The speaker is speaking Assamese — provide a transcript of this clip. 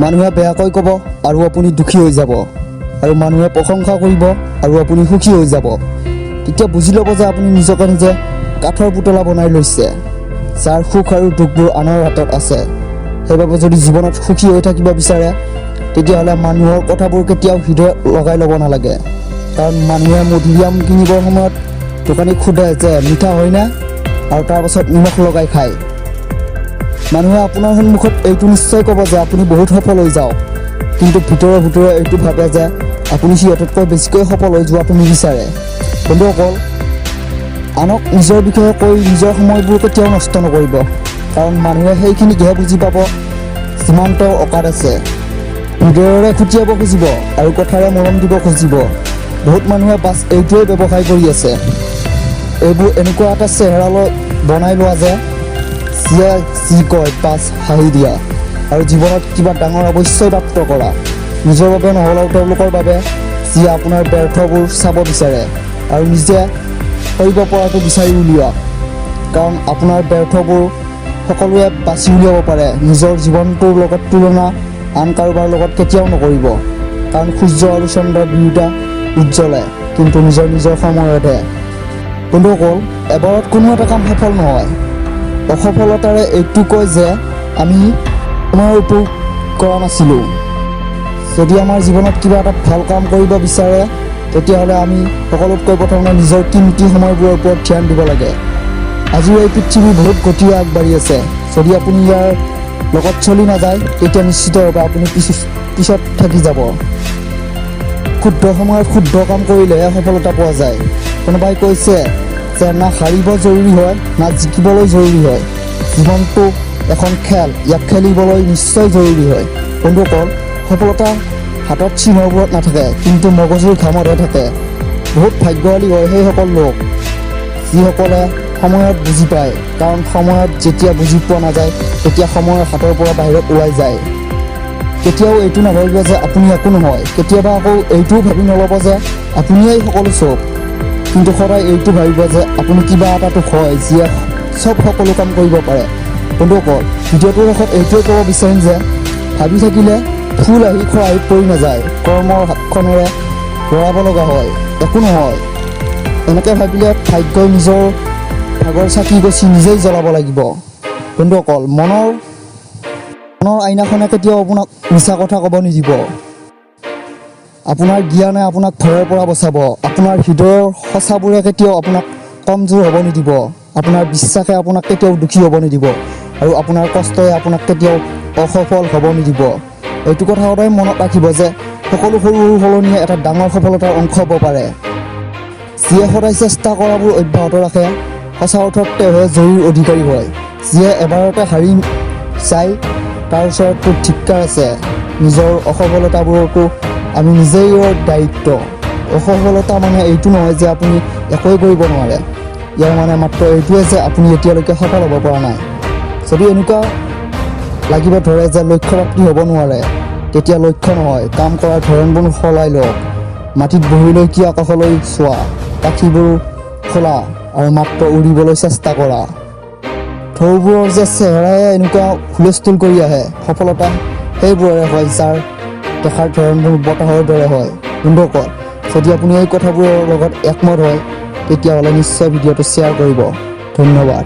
মানুহে বেয়াকৈ ক'ব আৰু আপুনি দুখী হৈ যাব আৰু মানুহে প্ৰশংসা কৰিব আৰু আপুনি সুখী হৈ যাব। তেতিয়া বুজি ল'ব যে আপুনি নিজকে নিজে কাঠৰ পুতলা বনাই লৈছে, যাৰ সুখ আৰু দুখবোৰ আনৰ হাতত আছে। সেইবাবে যদি জীৱনত সুখী হৈ থাকিব বিচাৰে, তেতিয়াহ'লে মানুহৰ কথাবোৰ কেতিয়াও হৃদয়ত লগাই ল'ব নালাগে। কাৰণ মানুহে মধুৰিআম কিনিবৰ সময়ত দোকানীক সোধে যে মিঠা হয়নে আৰু তাৰপাছত নিমখ লগাই খায়। মানুহে আপোনাৰ সন্মুখত এইটো নিশ্চয় ক'ব যে আপুনি বহুত সফল হৈ যাওক, কিন্তু ভিতৰে ভিতৰে এইটো ভাবে যে আপুনি সিহঁততকৈ বেছিকৈ সফল হৈ যোৱাটো নিবিচাৰে। বন্ধুসকল, আনক নিজৰ বিষয়ে কৈ নিজৰ সময়বোৰ কেতিয়াও নষ্ট নকৰিব, কাৰণ মানুহে সেইখিনিকহে বুজি পাব যিমান তেওঁৰ অকাত আছে। হৃদয়ৰে খুটিয়াব খুজিব আৰু কথাৰে মৰম দিব খুজিব। বহুত মানুহে বাছ এইটোৱেই ব্যৱসায় কৰি আছে। এইবোৰ এনেকুৱা এটা চেহেৰালৈ বনাই লোৱা যে যিয়ে যি কয়, বাছ হাঁহি দিয়া আৰু জীৱনত কিবা ডাঙৰ অৱশ্যই প্ৰাপ্ত কৰা, নিজৰ বাবে নহ'লেও তেওঁলোকৰ বাবে, যিয়ে আপোনাৰ ব্যৰ্থবোৰ চাব বিচাৰে, আৰু নিজে কৰিব পৰাটো বিচাৰি উলিওৱা। কাৰণ আপোনাৰ ব্যৰ্থবোৰ সকলোৱে বাছি উলিয়াব পাৰে। নিজৰ জীৱনটোৰ লগত তুলনা আন কাৰোবাৰ লগত কেতিয়াও নকৰিব, কাৰণ সূৰ্য আৰু চন্দ্ৰ দুয়োটা উজ্জ্বলে, কিন্তু নিজৰ নিজৰ সময়তহে। বন্ধুসকল, এবাৰত কোনো এটা কাম সফল নহয়। অসফলতাৰে এইটো কয় যে আমি সময়ৰ উপভোগ কৰা নাছিলোঁ। যদি আমাৰ জীৱনত কিবা এটা ভাল কাম কৰিব বিচাৰে, তেতিয়াহ'লে আমি সকলোতকৈ প্ৰথমে নিজৰ কিমতি সময়বোৰৰ ওপৰত ধ্যান দিব লাগে। আজিও এই পৃথিৱী বহুত গতিৰে আগবাঢ়ি আছে। যদি আপুনি ইয়াৰ লগত চলি নাযায়, তেতিয়া নিশ্চিতভাৱে আপুনি পিছত থাকি যাব। শুদ্ধ সময়ত শুদ্ধ কাম কৰিলেহে সফলতা পোৱা যায়। কোনোবাই কৈছে যে না হাৰিব জৰুৰী হয়, না জিকিবলৈ জৰুৰী হয়। জীৱনটো এখন খেল, ইয়াক খেলিবলৈ নিশ্চয় জৰুৰী হয়। বন্ধুসকল, সফলতা হাতত চিহ্নবোৰত নাথাকে, কিন্তু মগজুৰ ঘামতহে থাকে। বহুত ভাগ্যশালী হয় সেইসকল লোক, যিসকলে সময়ত বুজি পায়, কাৰণ সময়ত যেতিয়া বুজি পোৱা নাযায়, তেতিয়া সময়ৰ হাতৰ পৰা বাহিৰত ওলাই যায়। কেতিয়াও এইটো নাভাবিব যে আপুনি একো নহয়। কেতিয়াবা আকৌ এইটোও ভাবি নল'ব যে আপুনিয়েই সকলো চব। কিন্তু সদায় এইটো ভাবিব যে আপুনি কিবা এটাটো হয়, যিয়ে চব সকলো কাম কৰিব পাৰে। বন্ধুসকল, ভিডিঅ'টোৰ শেষত এইটোৱে ক'ব বিচাৰিম যে ভাবি থাকিলে ফুল আহি খৰাহিত পৰি নাযায়। কৰ্মৰ হাতখনেৰে লৰাব লগা হয়, একো নহয়। এনেকৈ ভাবিলে ভাগ্যই নিজৰ ভাগৰ চাকি গছি নিজেই জ্বলাব লাগিব। বন্ধুসকল, মনৰ আইনাখনে কেতিয়াও আপোনাক মিছা কথা ক'ব নিদিব। আপোনাৰ জ্ঞানে আপোনাক ভয়ৰ পৰা বচাব। আপোনাৰ হৃদয়ৰ সঁচাবোৰে কেতিয়াও আপোনাক কমজোৰ হ'ব নিদিব। আপোনাৰ বিশ্বাসে আপোনাক কেতিয়াও দুখী হ'ব নিদিব আৰু আপোনাৰ কষ্টই আপোনাক কেতিয়াও অসফল হ'ব নিদিব। এইটো কথা সদায় মনত ৰাখিব যে সকলো সৰু সৰু সলনিয়ে এটা ডাঙৰ সফলতাৰ অংশ হ'ব পাৰে। যিয়ে সদায় চেষ্টা কৰাবোৰ অব্যাহত ৰাখে, সঁচা অৰ্থত তেওঁহে জয়ীৰ অধিকাৰী হয়। যিয়ে এবাৰতে হাৰি যায়, তাৰ ওচৰততো ধিক্কাৰ আছে। নিজৰ অসফলতাবোৰতো আমি নিজেই দায়িত্ব। অসফলতা মানে এইটো নহয় যে আপুনি একোৱেই কৰিব নোৱাৰে। ইয়াৰ মানে মাত্ৰ এইটোৱে যে আপুনি এতিয়ালৈকে সফল হ'ব পৰা নাই। যদি এনেকুৱা লাগিব ধৰে যে লক্ষ্যপ্ৰাপ্তি হ'ব নোৱাৰে, তেতিয়া লক্ষ্য নহয়, কাম কৰাৰ ধৰণবোৰ সলাই লওক। মাটিত বহি লৈ কি আকাশলৈ চোৱা, পাখিবোৰ খোলা আৰু মাত্ৰ উৰিবলৈ চেষ্টা কৰা। ঢৌবোৰৰ যে চেহেৰাই এনেকুৱা হুলস্থুল কৰি আহে, সফলতা সেইবোৰৰে হয়, যাৰ দেখাৰ ধৰণবোৰ বতাহৰ দৰে হয়। বন্ধুসকল, যদি আপুনি এই কথাবোৰৰ লগত একমত হয়, তেতিয়াহ'লে নিশ্চয় ভিডিঅ'টো শ্বেয়াৰ কৰিব। ধন্যবাদ।